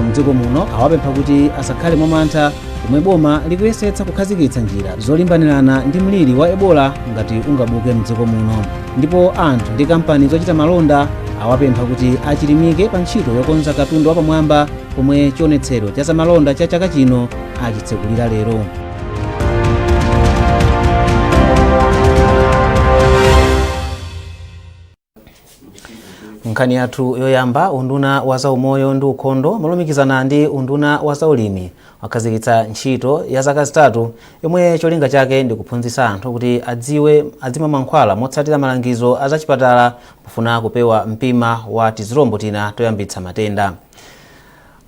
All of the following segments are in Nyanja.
Anthu mdziko muno awapempha kuti asakhale mwamantha pomwe boma likuyesetsa kukhazikitsa njira zolimbanirana ndi mliri wa Ebola ngati ungabuke mdziko muno. Ndipo anthu ndi kampani zochita malonda awapempha kuti achilimike pa ntchito yokonza katundu wapamwamba pomwe chionetsero cha zamalonda cha chaka chino achitsekulira lero. Nkhani yathu yoyamba, unduna wa zaumoyo ndi ukhondo molumikizana ndi unduna wa zaulimi wakhazikitsa ntchito ya zaka 3 yomwe cholinga chake ndi kuphunzitsa anthu kuti adziwe adzimwa mankhwala motsatira malangizo a zachipatala pofuna kupewa mpima wa tizilombo tina toyambitsa matenda.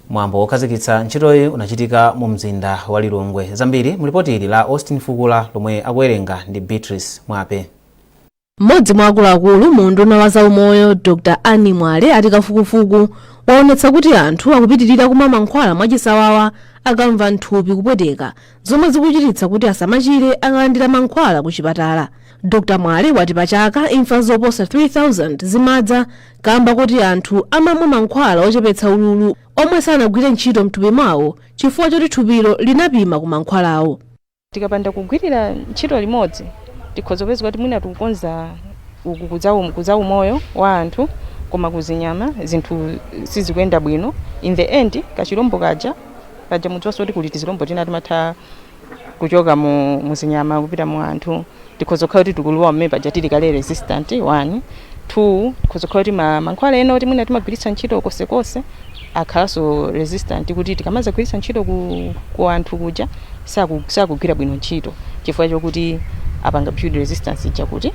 Mwambo wokhazikitsa ntchitoyi unachitika mu mzinda wa Lilongwe. Zambiri mu lipoti ili la Austin Fukula lomwe akuwerenga ndi Beatrice Mwape. Mmodzi mwa akuluakulu mu unduna wa zaumoyo Dr Annie Mwale ati kafukufuku waonetsa kuti anthu akupitirira kumwa mankhwala mwachisawawa akamva nthupi kupweteka, zomwe zikuchititsa kuti asamachire akalandira mankhwala ku chipatala. Dr Mwale wati pa chaka imfa zoposa 3000 zimadza kamba koti anthu amamwa mankhwala ochepetsa ululu omwe sanagwire ntchito mthupi mwawo chifukwa choti thupilo linapima ku mankhwalawo. Tikapanda kugwirira ntchito limodzi, tikhoza kupeza kuti mwina tikukonza uku kuzaumoyo wa anthu, koma kuzinyama zinthu sizikuyenda bwino. In the end, kachilombo kaja paja mudziwanso kuti kuli tizilombo tina timatha kuchoka mu zinyama kupita mu anthu. Tikhoza kukhala kuti tikulowa mmene paja tili kale resistant 1 2, tikhoza kukhala kuti mankhwala ena oti mwina timagwiritsa ntchito konsekonse akhalanso resistant, kuti tikamazagwiritsa ntchito ku anthu kuja sakugwira bwino ntchito chifukwa chokuti apanga build resistance ija kuti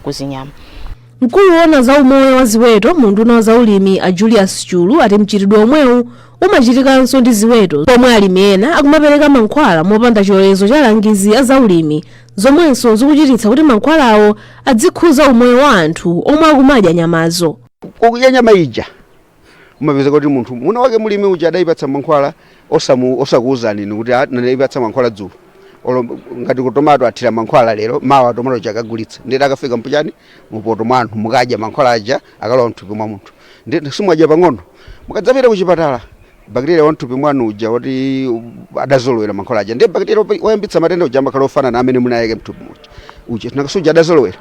kuzinyama. Mkulu woona za umoyo wa ziweto mu unduna wa zaulimi a Julius Chulu ati mchitidwe omwewu umachitikanso ndi ziweto, pomwe alimi ena akumapereka mankhwala mopanda chilolezo cha alangizi a zaulimi, zomwenso zikuchititsa kuti mankhwalawo adzikhuza umoyo wa anthu omwe akumadya nyamazo. Kudya nyama ija umapeza kuti munthu mwina wake mulimi uja adayipatsa mankhwala osakuwuzani inu kuti ndayipatsa mankhwala dzulo, olo ngati ku tomato athira mankhwala lero, mawa tomato uja akagulitsa, ndiye akafika mpuchani mupoto mwanu mukadya mankhwala aja akalowa mthupi mwa munthu, ndiye simwadya pang'ono, mukadzapita kuchipatala bakteria wa mthupi mwanu uja woti adazolowera mankhwala aja, ndiye bakteria woyambitsa matenda uja amakhala ofanana amene munayike mthupi muja uja, nakasi uja adazolowera,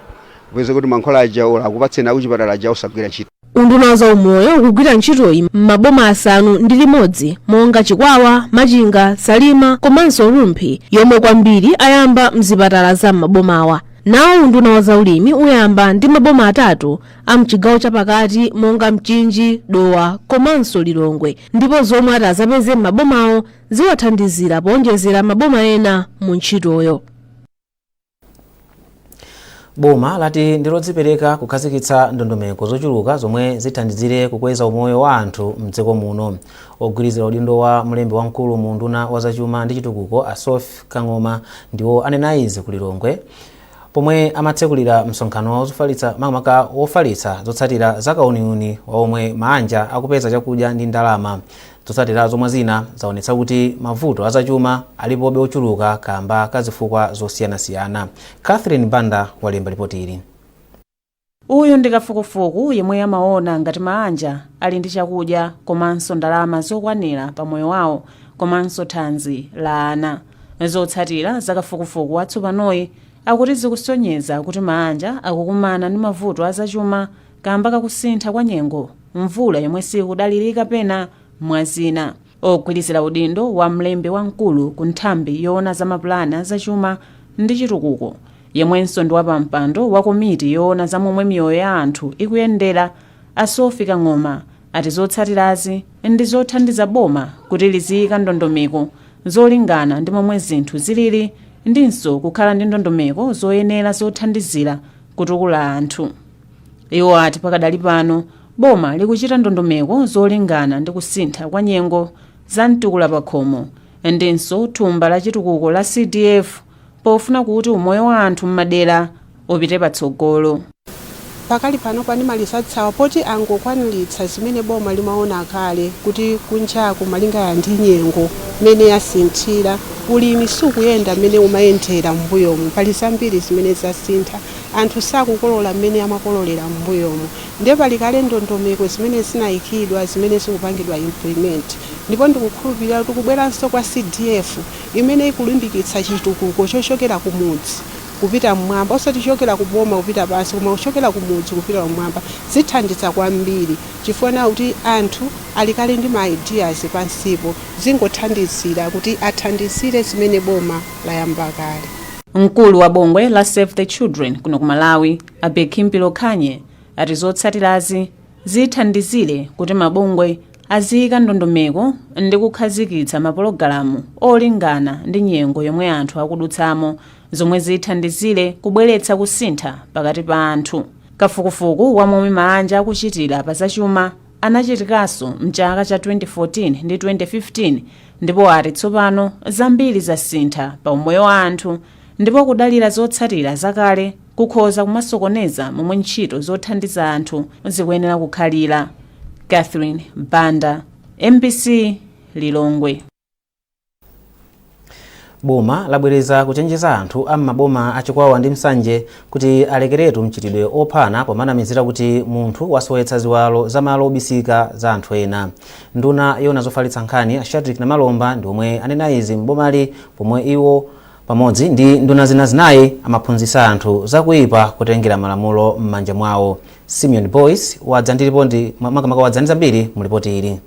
upeze kuti mankhwala aja olo akupatseni akuchipatala aja osagwira ntchito. Unduna wa zaumoyo ukugwira ntchitoyi m'maboma 6 monga Chikwawa, Machinga, Salima komanso Rumphi, yomwe kwambiri ayamba mzipatala za m'mabomawa. Nawo unduna wa zaulimi uyamba ndi maboma 3 a mchigawo chapakati monga Mchinji, Dowa komanso Lilongwe, ndipo zomwe ati azapeze m'mabomawo ziwathandizira powonjezera maboma ena mu ntchitoyo. Boma lati ndi lodzipereka kukhazikitsa ndondomeko zochuluka zomwe zithandizire kukweza umoyo wa anthu mdziko muno. Ogwirizira udindo wa mlembi wamkulu mu unduna wa zachuma ndi chitukuko a Sophie Kang'oma ndiwo anena izi ku Lilongwe pomwe amatsekulira msonkhano wofalitsa makamaka wofalitsa zotsatira za kauniuni wa omwe maanja akupeza chakudya ndi ndalama. Zotsatira zomwe zina zaonetsa kuti mavuto azachuma alipobe ochuluka kamba ka zifukwa zosiyanasiyana. Catherine Banda walemba ripoti ili. Uyu ndi kafukufuku yemwe amaona ngati maanja ali ndi chakudya komanso ndalama zokwanira pa moyo wawo komanso thanzi la ana. Zotsatira za kafukufuku watsopanoyi akuti zikusonyeza kuti maanja akukumana ndi mavuto azachuma kamba kakusintha kwa nyengo, mvula yomwe sikudalirika pena mwa zina. Ogwirizira udindo wa mlembi wamkulu ku nthambi yoona za mapulani azachuma ndi chitukuko yemwenso ndi wapampando wa komiti yoona za momwe miyoyo ya anthu ikuyendera a Sophie Kang'oma ati zotsatirazi ndi zothandiza boma kuti liziyika ndondomeko zolingana ndi momwe zinthu zilili ndinso kukhala ndi ndondomeko zoyenera zothandizira kutukula anthu. Iwo ati pakadali pano boma likuchita ndondomeko zolingana ndi kusintha kwa nyengo za mtukula pakhomo ndinso thumba la chitukuko la CDF pofuna kuti umoyo wa anthu m'madera upite patsogolo. Pakali pano pandimaliza tsawa poti angokwaniritsa zimene boma limaona kale kuti kunjaku malingana ndi nyengo mmene yasinthira, ulimi sukuyenda mmene umayendera m'mbuyomu. Pali zambiri zimene zasintha, anthu sakukolola mmene amakololera m'mbuyomu, ndiye pali kale ndondomeko zimene zinayikidwa zimene zikupangidwa implement. Ndipo ndikukhulupirira kuti kubweranso kwa CDF imene ikulimbikitsa chitukuko chochokera kumudzi kupita mmwamba, osati kuchokera kuboma kupita pansi, koma kuchokera kumudzi kupita mmwamba, zithandiza kwambiri, chifukwa kuti anthu ali kale ndi ma ideas pansipo, zingothandizira kuti athandizire zimene boma layamba kale. Mkulu wa bungwe la Save the Children kuno ku Malawi, a Bhekimpilo Khanye, ati zotsatirazi zithandizire kuti mabungwe aziyika ndondomeko ndi kukhazikitsa mapulogalamu olingana ndi nyengo yomwe anthu akudutsamo, zomwe zithandizire kubweretsa kusintha pakati pa anthu. Kafukufuku wa momwe maanja akuchitira pa zachuma anachitikanso mchaka cha 2014 ndi 2015, ndipo ati tsopano zambiri zasintha pa umoyo wa anthu, ndipo kudalira zotsatira zakale kukhoza kumasokoneza momwe ntchito zothandiza anthu zikuyenera kukhalira. Catherine Banda, MBC, Lilongwe. Boma labwereza kuchenjeza anthu a m'maboma a Chikwawa ndi Nsanje kuti alekeretu mchitidwe ophana pomanamizira kuti munthu wasowetsa ziwalo za malo obisika za anthu ena. Nduna yona zofalitsa nkhani, a Shadric Namalomba, ndi omwe anena izi m'bomali pomwe iwo pamodzi ndi nduna zina zinayi amaphunzitsa anthu zakuipa kutengera malamulo m'manja mwawo. Simeon Boyce wadza ndilipo ndi makamaka wadza ndi zambiri mu ripoti ili.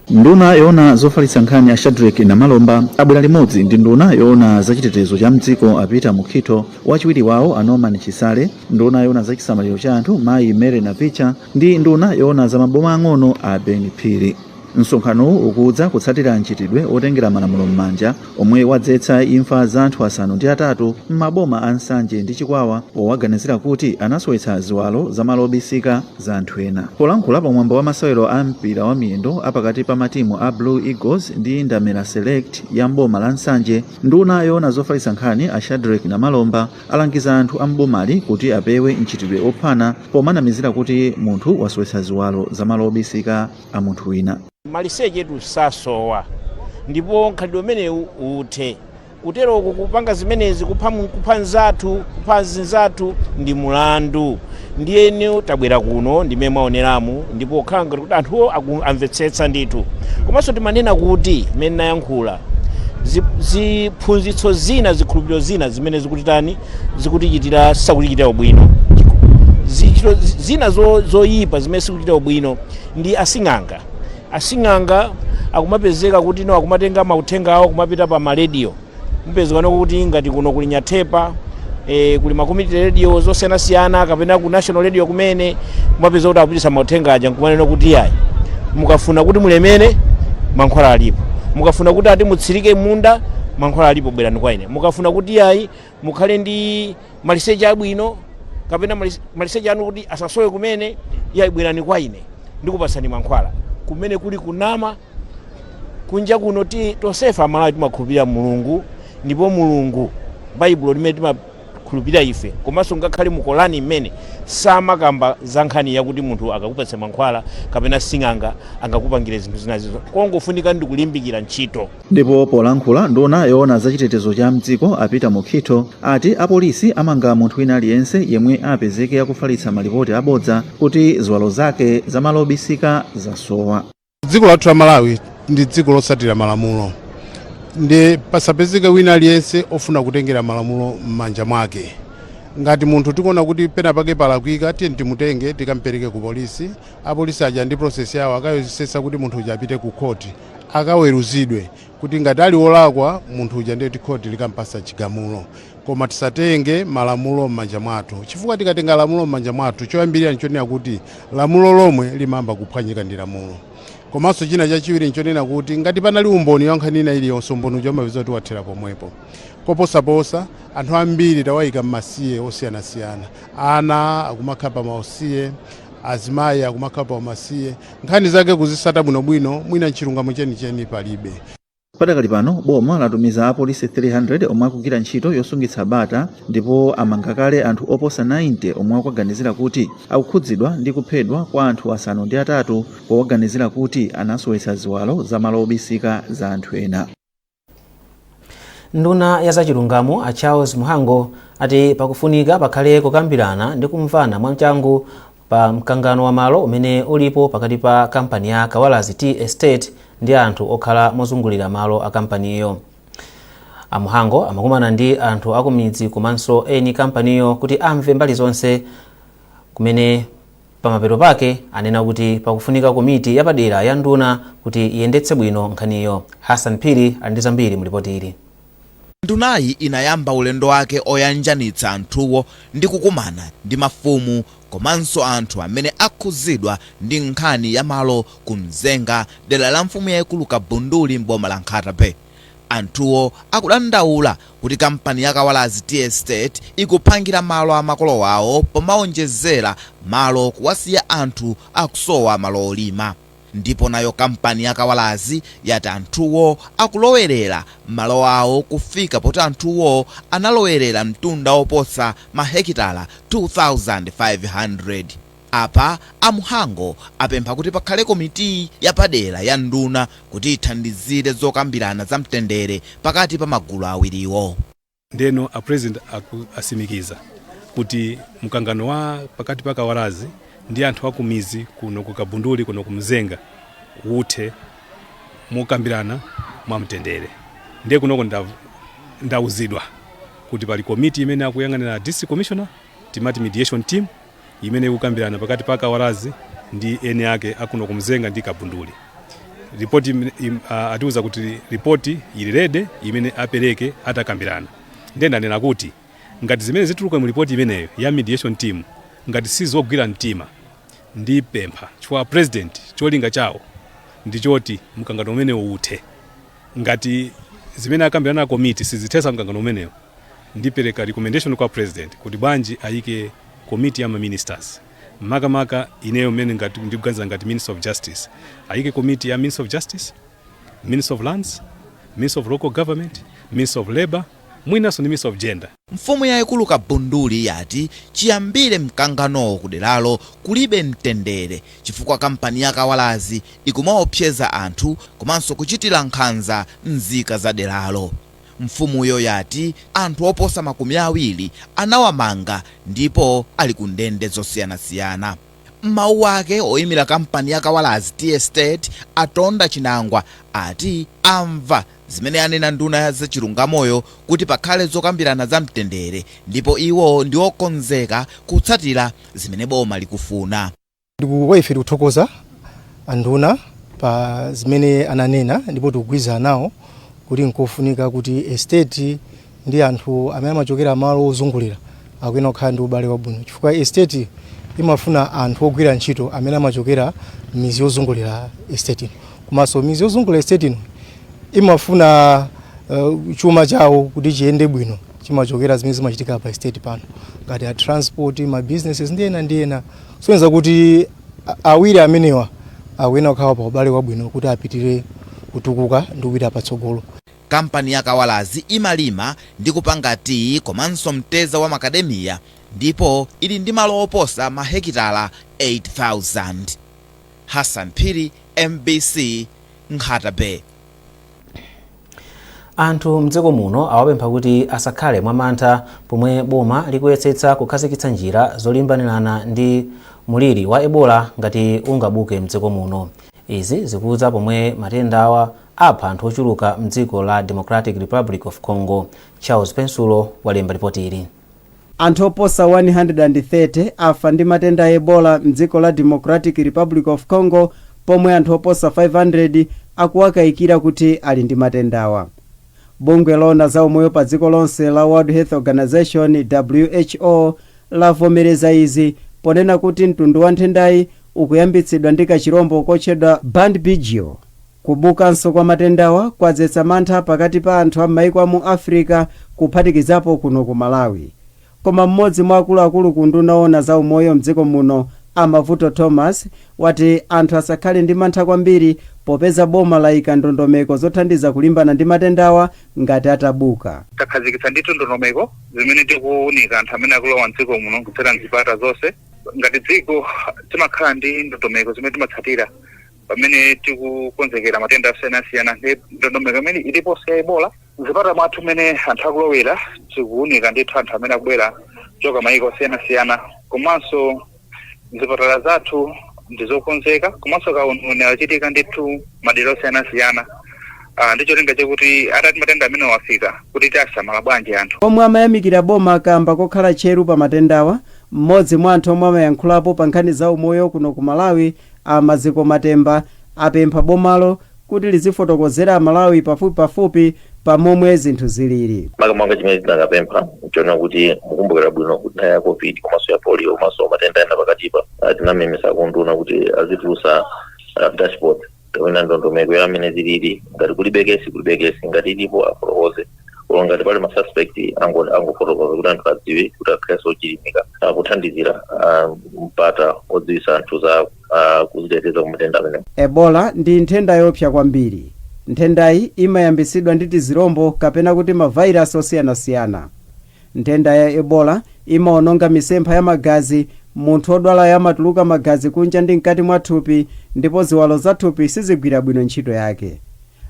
Nduna yoona zofalitsa nkhani, a Shadric Namalomba, abwera limodzi ndi nduna yoona zachitetezo cha mdziko, a Peter Mukhito, wachiwiri wawo, a Norman Chisale, nduna yoona zachisamaliro cha anthu, mayi Mary Navicha, ndi nduna yoona za maboma ang'ono, a Ben Phiri. Msonkhanowu ukudza kutsatira mchitidwe otengera malamulo m'manja omwe wadzetsa imfa za anthu 8 m'maboma a Nsanje ndi Chikwawa, powaganizira kuti anasowetsa ziwalo za malo obisika za anthu ena. Polankhula pamwambo wa masewero a mpira wa miyendo apakati pa matimu a Blue Eagles ndi Ndamera Select ya mboma la Nsanje, nduna yoona zofalitsa nkhani, a Shadric Namalomba, alangiza anthu a mbomali kuti apewe mchitidwe ophana pomanamizira kuti munthu wasowetsa ziwalo za malo obisika a munthu wina. Maliseche sasowa, ndipo mkhalidwe umenewu uthe. Kuteroko kupanga zimenezi, kupha nzathu, kupha zinzathu ndi mulandu. Ndiyeni tabwera kuno ndimene mwaoneramu, ndipo khala ngati kuti anthuwo amvetsetsa ndithu. Komanso timanena kuti mmene nayankhula, ziphunzitso zina, zikhulupiriro zina zimene zikutitani, zikutichitira, sakutichitira ubwino, zichito zina zoyipa zimene sikuchitira ubwino ndi asing'anga. Asing'anga akumapezeka kuti no akumatenga mauthenga awo kumapita pa marediyo. Mupezekano kuti ngati kuno kuli Nyathepa, kuli ma community radio zosiyanasiyana, kapena ku national radio kumene kumapeza kuti akupitisa mauthenga aja nkumanena kuti yayi, mukafuna kuti mulemere, mankhwala alipo; mukafuna kuti ati mutsirike munda, mankhwala alipo, bwerani kwa ine; mukafuna kuti yayi, mukhale ndi maliseche abwino kapena maliseche anu kuti asasowe kumene, yayi, bwerani kwa ine, ndikupasani mankhwala. Kumene kuli kunama. Kunja kuno ti tonsefe Amalawi timakhulupirira Mulungu, ndipo Mulungu, Baibulo limene timakhulupirira ife komanso ngakhale mu Korani mmene samakamba za nkhani yakuti munthu akakupatsa mankhwala kapena sing'anga angakupangire zinthu zinazizo. Kongofunika ndi kulimbikira ntchito. Ndipo polankhula, nduna yoona zachitetezo cha mdziko, a Peter Mukhito, ati apolisi amanga munthu wina aliyense yemwe apezeke akufalitsa malipoti abodza kuti ziwalo zake zamalo obisika zasowa. Dziko lathu la Malawi ndi dziko lotsatira malamulo, ndi pasapezeke wina aliyense ofuna kutengera malamulo m'manja mwake. Ngati munthu tikuona kuti pena pake palakwika, tiye timutenge, tikampereke ku polisi. Apolisi aja ndi process yawo akayesetsa kuti munthu uja apite ku khoti, akaweruzidwe, kuti ngati ali wolakwa munthu uja, ndiye kuti khoti likampasa chigamulo. Koma tisatenge malamulo m'manja mwathu, chifukwa tikatenga lamulo m'manja mwathu, choyambirira nchonena kuti lamulo lomwe limayamba kuphwanyika ndi lamulo. Komanso china chachiwiri nchonena kuti ngati panali umboni wa nkhani ina iliyonse, umboni uja umapeza kuti wathera pomwepo. Koposaposa, anthu ambiri tawayika m'masiye osiyanasiyana, ana akumakhala pa mausiye, azimayi akumakhala pa umasiye, nkhani zake kuzisata bwinobwino, mwina mchilungamo chenicheni palibe. Padakali pano boma latumiza apolisi 300 omwe akugwira ntchito yosungitsa bata, ndipo amanga kale anthu oposa 90 omwe akuwaganizira kuti akukhudzidwa ndi kuphedwa kwa anthu 8 powaganizira kuti anasowetsa ziwalo za malo obisika za anthu ena. Nduna ya zachilungamo, a Charles Mhango, ati pakufunika pakhale kukambirana ndi kumvana mwachangu pa mkangano wa malo umene ulipo pakati pa kampani ya Kawalazi Tea Estate Ndi anthu okhala mozungulira malo a kampaniyo. A Mhango amakumana ndi anthu akumidzi komanso eni kampaniyo kuti amve mbali zonse, kumene pamapeto pake anena kuti pakufunika komiti yapadera ya nduna kuti iyendetse bwino nkhaniyo. Hassan Phiri ali ndi zambiri mu ripoti ili. Ndunayi inayamba ulendo wake oyanjanitsa anthuwo ndi kukumana ndi mafumu komanso anthu amene akhuzidwa ndi nkhani ya malo ku Mzenga, dera la mfumu yayikulu Kabunduli m'boma la Nkhata Bay. Anthuwo akudandaula kuti kampani ya Kawalazi Tea Estate ikuphangira malo a makolo awo pomawonjezera malo, kuwasiya anthu akusowa malo olima. Ndipo nayo kampani ya Kawalazi yati anthuwo akulowerera malo awo, kufika poti anthuwo analowerera mtunda oposa mahekitala 2500. Apa a Mhango apempha kuti pakhale komiti yapadera ya nduna kuti ithandizire zokambirana za mtendere pakati pa magulu awiriwo. Ndeno a President asimikiza kuti mkangano wa pakati pa Kawalazi ndi anthu akumizi kuno ku Kabunduli, kuno ku Mzenga, uthe mokambirana mwamtendere. Ndiye kunoko ndauzidwa kuti pali komiti imene akuyang'anira district commissioner, timati mediation team, imene ikukambirana pakati pa Kawalazi ndi eni ake akuno ku Mzenga ndi Kabunduli. Ripoti atiuza kuti ripoti ili ready imene apereke atakambirana. Ndiye ndanena kuti ngati zimene zituluka mu ripoti imeneyo ya mediation team ngati sizogwira mtima, ndipempha, chifukwa President cholinga chawo ndichoti mkangano umenewo uthe, ngati zimene akambirana komiti sizithetsa mkangano umenewo, ndipereka recommendation kwa President kuti bwanji ayike komiti ya ma ministers, makamaka ineyo mmene ngati ndikuganiza ngati Minister of Justice, ayike komiti ya Minister of Justice, Minister of Lands, Minister of Local Government, Minister of Labor, mwinanso ndi Minister of Gender. Mfumu yayikulu Kabunduli yati chiyambire mkanganowo kuderalo kulibe mtendere, chifukwa kampani ya Kawalazi ikumaopseza anthu komanso kuchitira nkhanza nzika za deralo. Mfumuyo yati anthu oposa 20 anawamanga ndipo ali ku ndende zosiyanasiyana. M'mawu ake, oyimira kampani ya Kawalazi Tea Estate, Atonda Chinangwa, ati amva zimene anena nduna ya zachilungamoyo kuti pakhale zokambirana za mtendere, ndipo iwo ndi okonzeka kutsatira zimene boma likufuna. Kwa ife tikuthokoza anduna pa zimene ananena, ndipo tikugwirizana nawo kuti nkofunika kuti estate ndi anthu amene amachokera malo ozungulira akuyenera kukhala ndi ubale wabwino, chifukwa estate imafuna anthu ogwira ntchito amene amachokera mizi yozungulira estate ino, komanso mizi yozungulira estate ino imafuna chuma chawo kuti chiyende bwino chimachokera zimene zimachitika pa estate pano, ngati a transport, ma businesses ndi ena ndi ena. Soneza kuti awiri amenewa akuyenera kukhala pa ubale wabwino kuti apitirire kutukuka ndi kupita patsogolo. Kampani ya Kawalazi imalima ndi kupanga tiyi komanso mteza wa makademiya, ndipo ili ndi malo oposa mahekitala 8000. Hassan Phiri, MBC, Nkhata Bay. Anthu mdziko muno awapempha kuti asakhale mwamantha pomwe boma likuyesetsa kukhazikitsa njira zolimbanirana ndi muliri wa Ebola ngati ungabuke mdziko muno. Izi zikudza pomwe matenda awa apha anthu ochuluka mdziko la Democratic Republic of Congo. Charles Pensulo walemba ripoti ili. Anthu oposa 130 afa ndi matenda a Ebola mdziko la Democratic Republic of Congo, pomwe anthu oposa 500 akuwakayikira kuti ali ndi matendawa. Bungwe lona za umoyo pa dziko lonse la World Health Organization, WHO, lavomereza izi ponena kuti mtundu wa nthendayi ukuyambitsidwa ndi kachirombo kotchedwa Bundibugyo. Kubukanso kwa matendawa kwadzetsa mantha pakati pa anthu a m'mayiko amu Africa, kuphatikizapo kuno ku Malawi. Koma mmodzi mwa akuluakulu ku nduna ona za umoyo mdziko muno, Amavuto Thomas, wati anthu asakhale ndi mantha kwambiri popeza boma layika ndondomeko zothandiza kulimbana ndi matendawa ngati atabuka. Takhazikitsa ndithu ndondomeko zimene tikuwunika anthu amene akulowa mdziko muno kudzera mzipata zonse. Ngati dziko timakhala ndi ndondomeko zimene timatsatira pamene tikukonzekera matenda osiyanasiyana, ndi ndondomeko imene iliponso ya Ebola. Mzipata mwathu mmene anthu akulowera, tikuwunika ndithu anthu amene akubwera kuchoka mayiko osiyanasiyana, komanso mzipatala zathu. Ndizokonzeka komanso kauniuni achitika ndithu madera osiyanasiyana, ndi cholinga chakuti atati matenda amene wafika kuti tiasamala bwanji anthu. Omwe amayamikira boma kamba kokhala tcheru pa matendawa, mmodzi mwa anthu omwe amayankhulapo pa nkhani za umoyo kuno ku Malawi, a Maziko Matemba, apempha bomalo kuti lizifotokozera Amalawi pafupipafupi pamomwe zinthu zilili. Makamaka chimene tinakapempha nchona kuti mukumbukira bwino kuti nthawi ya COVID komanso ya polio komanso matenda ena pakatipa, tinamemesa kunduna kuti azitulusa dashboard kapena ndondomeko ya amene zilili. Ngati kulibe kesi, kulibe kesi, ngati ilipo afotokoze, olo ngati pali ma suspect angofotokoza kuti anthu adziwe, kuti akhalenso ochilimika kuthandizira mpata odziwisa anthu za kuziteteza ku matenda amenewo. Ebola ndi nthenda yoopsa kwambiri. Nthendayi imayambisidwa ndi tizirombo kapena kuti mavairasi osiyanasiyana. Nthenda ya Ebola imaononga misempha ya magazi. Munthu odwalayo amatuluka magazi kunja ndi mkati mwa thupi, ndipo ziwalo za thupi sizigwira bwino ntchito yake.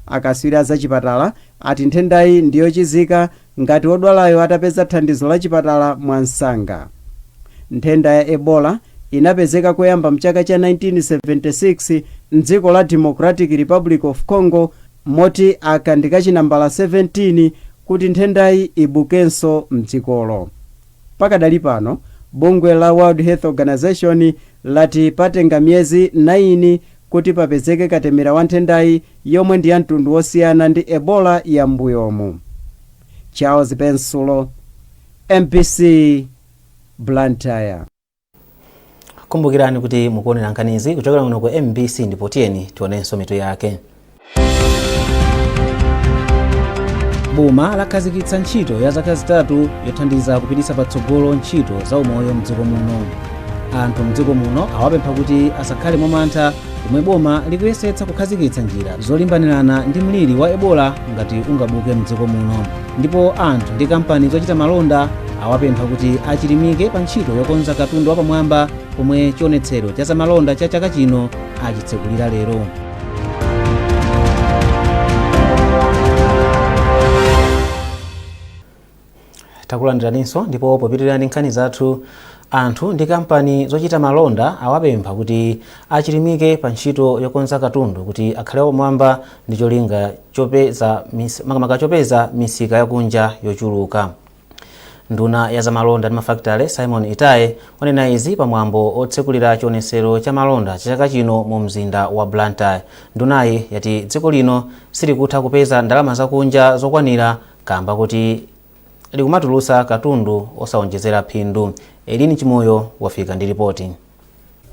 Akaswiri a zachipatala ati nthendayi ndiyochizika ngati odwalayo atapeza thandizo la chipatala mwansanga. Nthenda ya Ebola inapezeka koyamba mchaka cha 1976 mdziko la Democratic Republic of Congo, moti aka ndi kachinambala 17 kuti nthendayi ibukenso mdzikolo. Pakadali pano bungwe la World Health Organization lati patenga miyezi 9 kuti papezeke katemera wa nthendayi, yomwe ndi ya mtundu wosiyana ndi Ebola ya mbuyomu. Charles Pensulo, MBC, Blantyre. Kumbukirani kuti mukuonera nkhanizi kuchokera kuno ku MBC, ndipo tiyeni tionenso mitu yake. Boma lakhazikitsa ntchito ya zaka 3 yothandiza kupititsa patsogolo ntchito za umoyo mdziko muno. Anthu mdziko muno awapempha kuti asakhale mwamantha pomwe boma likuyesetsa kukhazikitsa njira zolimbanirana ndi mliri wa Ebola ngati ungabuke mdziko muno. Ndipo anthu ndi kampani zochita malonda awapempha kuti achilimike pa ntchito yokonza katundu wapamwamba pomwe chionetsero cha zamalonda cha chaka chino achitsekulira lero. Takulandiraninso, ndipo popitirira ndi nkhani zathu, anthu ndi kampani zochita malonda awapempha kuti achilimike pa ntchito yokonza katundu kuti akhale wapamwamba ndi cholinga chopeza makamaka chopeza misika yakunja yochuluka. Nduna ya zamalonda ndi mafakitale Simon Itaye wanena izi pamwambo otsekulira chionetsero cha malonda cha chaka chino mu mzinda wa Blantyre. Ndunayi yati dziko lino silikutha kupeza ndalama zakunja zokwanira kamba kuti likumatulutsa katundu osawonjezera phindu. Elini Chimoyo wafika ndi ripoti.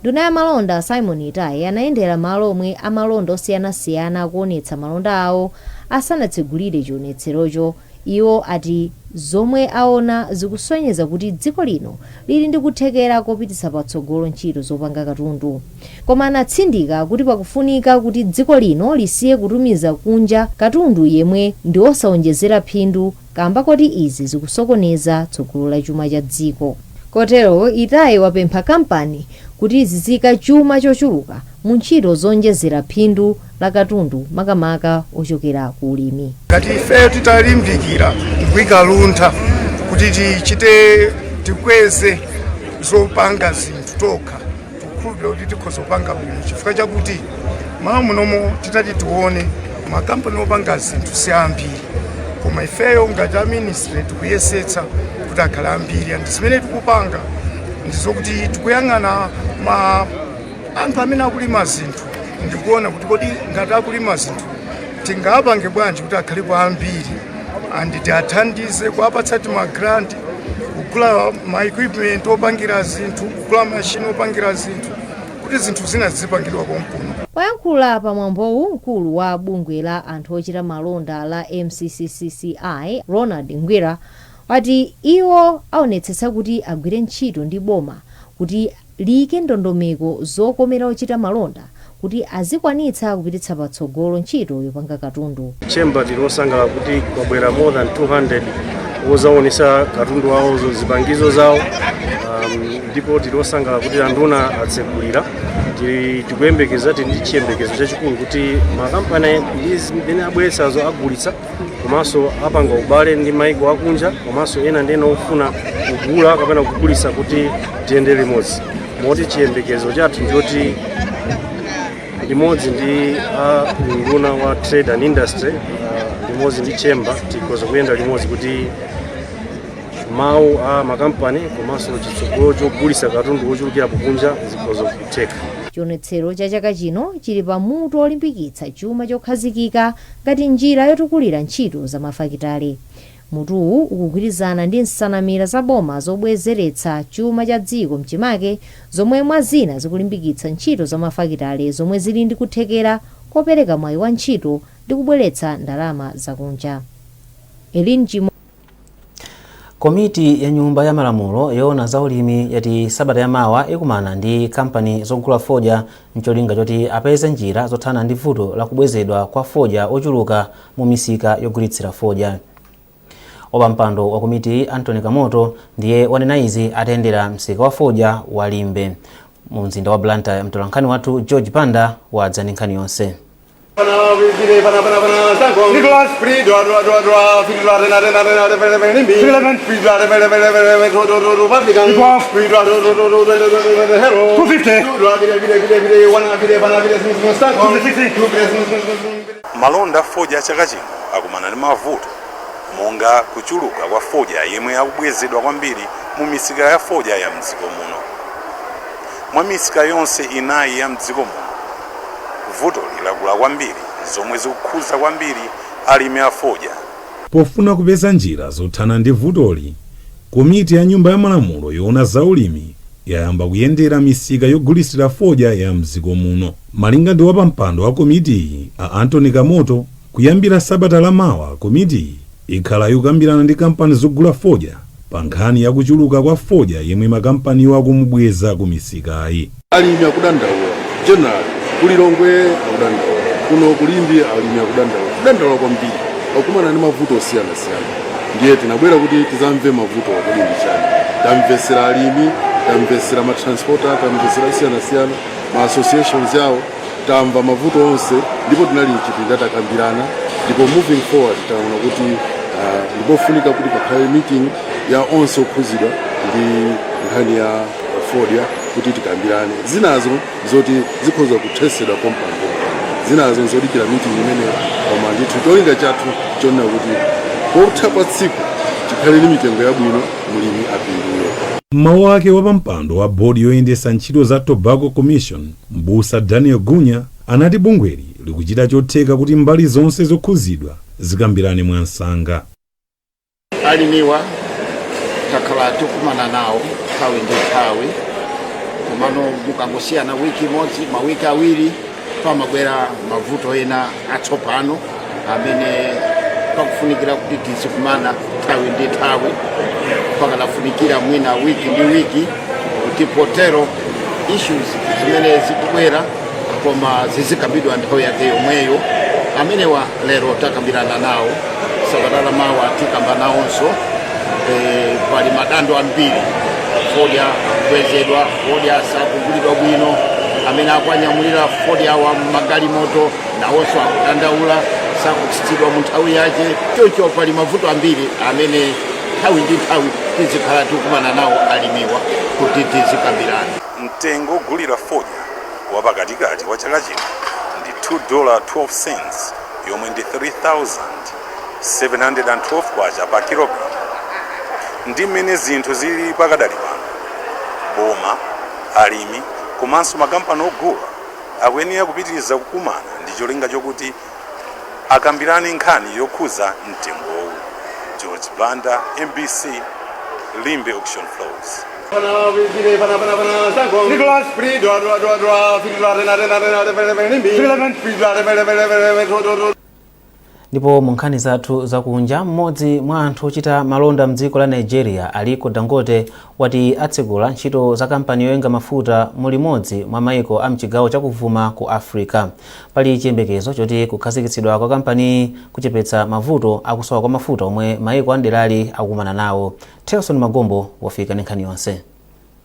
Nduna ya malonda Simon Itaye anayendera malo omwe amalonda osiyanasiyana akuonetsa malonda awo asanatsegulire chionetserocho. Iwo ati zomwe aona zikusonyeza kuti dziko lino lili ndi kuthekera kopititsa patsogolo ntchito zopanga katundu. Koma anatsindika kuti pakufunika kuti dziko lino lisiye kutumiza kunja katundu yemwe ndi osaonjezera phindu kamba koti izi zikusokoneza tsogolo la chuma cha dziko. Kotero Itaye wapempha kampani kuti ziziika chuma chochuluka mu ntchito zoonjezera phindu la katundu, makamaka ochokera ku ulimi. Ngati ifeyo titalimbikira ndikuyika luntha kuti tichite tikweze zopanga zinthu tokha, tikukhulupirira kuti tikhoza kupanga bwino, chifukwa chakuti malo munomo titati tione makampani opanga zinthu si ambiri, koma ifeyo ngati a ministry tikuyesetsa kuti akhale ambiri. And zimene tikupanga ndizokuti tikuyang'ana ma anthu amene akulima zinthu ndikuona kuti kodi ngati akulima zinthu tingapange bwanji kuti akhalepo ambiri, and tiathandize kuwapatsa timagranti, kugula ma equipment opangira zinthu, kugula mashini opangira zinthu, kuti zinthu zina zizipangidwa konkuno. Poyankhula pa mwambowu, mkulu wa bungwe la anthu ochita malonda la MCCCCI Ronald Ngwira wati iwo aonetsetsa kuti agwire ntchito ndi boma kuti liyike ndondomeko zokomera ochita malonda kuti azikwanitsa kupititsa patsogolo ntchito yopanga katundu. Chamber tili osangalala kuti kwabwera more than 200 ozaonesa katundu wawo, zipangizo zawo, ndipo tili osangalala kuti anduna atsegulira. Tikuyembekeza, tili ndi chiyembekezo chachikulu kuti makampani ndi zimene abweretsazo agulitsa, komanso apanga ubale ndi maiko akunja, komanso ena ndi ena ofuna kugula kapena kugulitsa, kuti tiyende limodzi. Moti chiyembekezo chathu njoti limodzi ndi a unduna wa Trade and Industry, limodzi ndi chamber, tikhoza kuyenda limodzi kuti mawu a makampani komanso chitsogolo chogulitsa katundu wochulukirapo kunja zikhoza kutheka. Chionetsero cha chaka chino chili pamutu olimbikitsa chuma chokhazikika ngati njira yotukulira ntchito za mafakitale. Mutuwu ukugwirizana ndi nsanamira za boma zobwezeretsa chuma cha dziko mchimake, zomwe mwa zina zikulimbikitsa ntchito za mafakitale zomwe zili ndi kuthekera kopereka mwayi wa ntchito ndi kubweretsa ndalama zakunja. Elin Chimo. Komiti ya Nyumba ya Malamulo yoona za ulimi yati sabata yamawa ikumana ndi kampani zogula fodya mcholinga choti apeze njira zothana ndi vuto la kubwezedwa kwa fodya ochuluka mu misika yogulitsira fodya. Wapampando wa komiti, Anthony Kamoto, ndiye wanena izi atayendera msika wa fodya wa Limbe mu mzinda wa Blantyre. Mtolankhani wathu George Panda wadza ndi nkhani yonse. Nicholas Malonda fodya chaka chino akumana ndi mavuto monga kuchuluka kwa fodya yemwe akubwezedwa kwambiri mu misika ya fodya ya mdziko muno. Mwa misika yonse inayi ya mdziko muno, vutoli lakula kwambiri, zomwe zikukhuza kwambiri alimi a fodya. Pofuna kupeza njira zothana ndi vutoli, komiti ya Nyumba ya Malamulo yoona zaulimi yayamba kuyendera misika yogulitsira fodya ya mdziko muno. Malinga ndi wapampando wa komitiyi, a Anthony Kamoto, kuyambira sabata lamawa komitiyi ikhala ikukambirana ndi kampani zogula fodya pa nkhani ya kuchuluka kwa fodya yemwe makampaniwo akumubweza ku misikayi. Alimi akudandaula general, kuLilongwe akudandaula, kuno kuLimbe alimi akudandaula, kudandaula kwambiri, akumana ndi mavuto osiyanasiyana. Ndiye tinabwera kuti tizamve mavuto kodi ndi chani. Tamvesera alimi, tamvesera matransporter, tamvesera osiyanasiyana, ma associations yawo, tamva mavuto onse ndipo tinali mchipinda takambirana. Ndipo moving forward taona kuti ndipofunika kuti pakhale meeting ya onse okhuzidwa ndi nkhani ya fodya kuti tikambirane. Zinazo zoti zikhoza kuthesedwa pompano, zinazo zodikira meeting imeneyo, koma ndithu cholinga chathu chonena kuti potha pa tsiku tikhale ndi mitengo yabwino, mulimi apindule. Mmawu ake, wapampando wa bodi yoyendetsa ntchito za Tobacco Commission, Mbusa Daniel Gunya, anati bungweli likuchita chotheka kuti mbali zonse zokhuzidwa zikambirane mwansanga. Alimiwa takhala tikumana nawo nthawi ndi nthawi, komano mukangosiyana wiki imodzi, mawiki 2, pamabwera mavuto ena atsopano amene pakufunikira kuti tizikumana nthawi ndi nthawi, pakanafunikira mwina wiki ndi wiki, kuti potero issues zimene zikubwera koma zizikambidwa nthawi yake yomweyo. Amenewa lero takambirana nawo, sabata lamawa tikamba nawonso. Pali madando ambiri: fodya kubwezedwa, fodya sakugulidwa bwino, amene akuanyamulira fodya wa magalimoto nawonso akudandaula, sakutsitsidwa mu nthawi yake. Choncho pali mavuto ambiri amene nthawi ndi nthawi tizikhala tikumana nawo alimiwa kuti tizikambirana. Mtengo ogulira fodya wapakatikati wa chaka chino ndi $2.12, yomwe ndi 3712 kwacha pa kilogram. Ndi mmene zinthu zili pakadali pano, boma, alimi komanso makampani ogula akuyenera kupitiriza kukumana ndi cholinga chokuti akambirane nkhani yokhuza mtengowu. George Banda, MBC, Limbe Auction Floors. Nicholas. Ndipo mu nkhani zathu zakunja, mmodzi mwa anthu ochita malonda mdziko la Nigeria, Aliko Dangote, wati atsekula ntchito za kampani yoyenga mafuta mu limodzi mwa maiko a mchigawo chakuvuma ku Africa. Pali chiyembekezo choti kukhazikitsidwa kwa kampaniyi kuchepetsa mavuto akusowa kwa mafuta omwe maiko a mderali akukumana nawo. Telson Magombo wafika ndi nkhani yonse.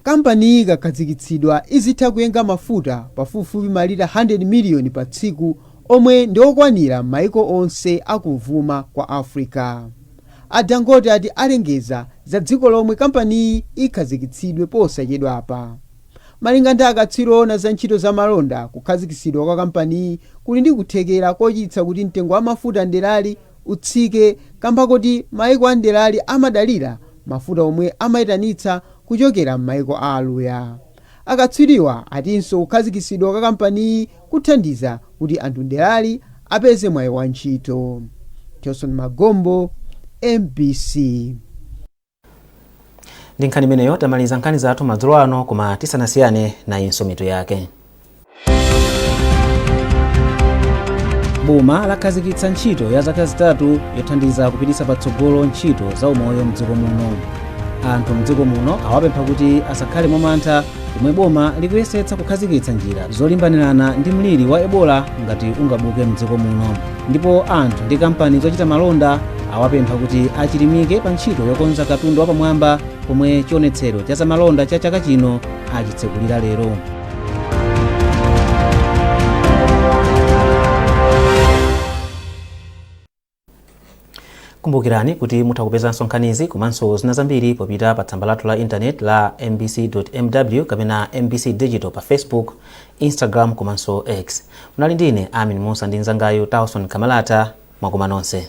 Kampaniyi ikakhazikitsidwa izitha kuyenga mafuta pafupifupi malita 100 miliyoni pa tsiku, omwe ndi okwanira m'maiko onse akuvuma kwa Africa. A Dangote ati alengeza za dziko lomwe kampaniyi ikhazikitsidwe posachedwapa. Malinga ndi akatswiri oona za ntchito za malonda, kukhazikitsidwa kwa kampaniyi kuli ndi kuthekera kochititsa kuti mtengo wa mafuta mderali utsike, kamba kuti maiko a mderali amadalira mafuta omwe amayitanitsa kuchokera m'maiko a aluya. Akatswiriwa atinso kukhazikitsidwa kwa kampaniyi kuthandiza kuti anthu mderali apeze mwayi wa ntchito. Tilson Magombo, MBC. Ndi nkhani imeneyo tamaliza nkhani zathu madzulo ano, koma tisanasiyane, nayinso mitu yake. Boma lakhazikitsa ntchito ya zaka 3 yothandiza kupititsa patsogolo ntchito za umoyo mdziko muno. Anthu mdziko muno awapempha kuti asakhale mwamantha pomwe boma likuyesetsa kukhazikitsa njira zolimbanirana ndi mliri wa Ebola ngati ungabuke mdziko muno. Ndipo anthu ndi kampani zochita malonda awapempha kuti achilimike pa ntchito yokonza katundu wapamwamba pomwe chionetsero cha zamalonda cha chaka chino achitsekulira lero. Kumbukirani kuti mutha kupezanso nkhanizi komanso zina zambiri popita pa tsamba lathu la intaneti la mbc.mw kapena MBC Digital pa Facebook, Instagram komanso X. Munali ndine Amin Musa ndi mnzangayu Tawson Kamalata. Mwakoma nonse.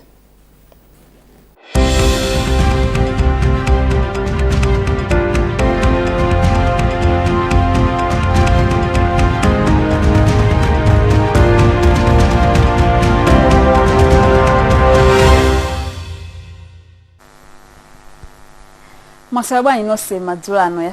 Mwaswera bwanji nonse madzulo ano.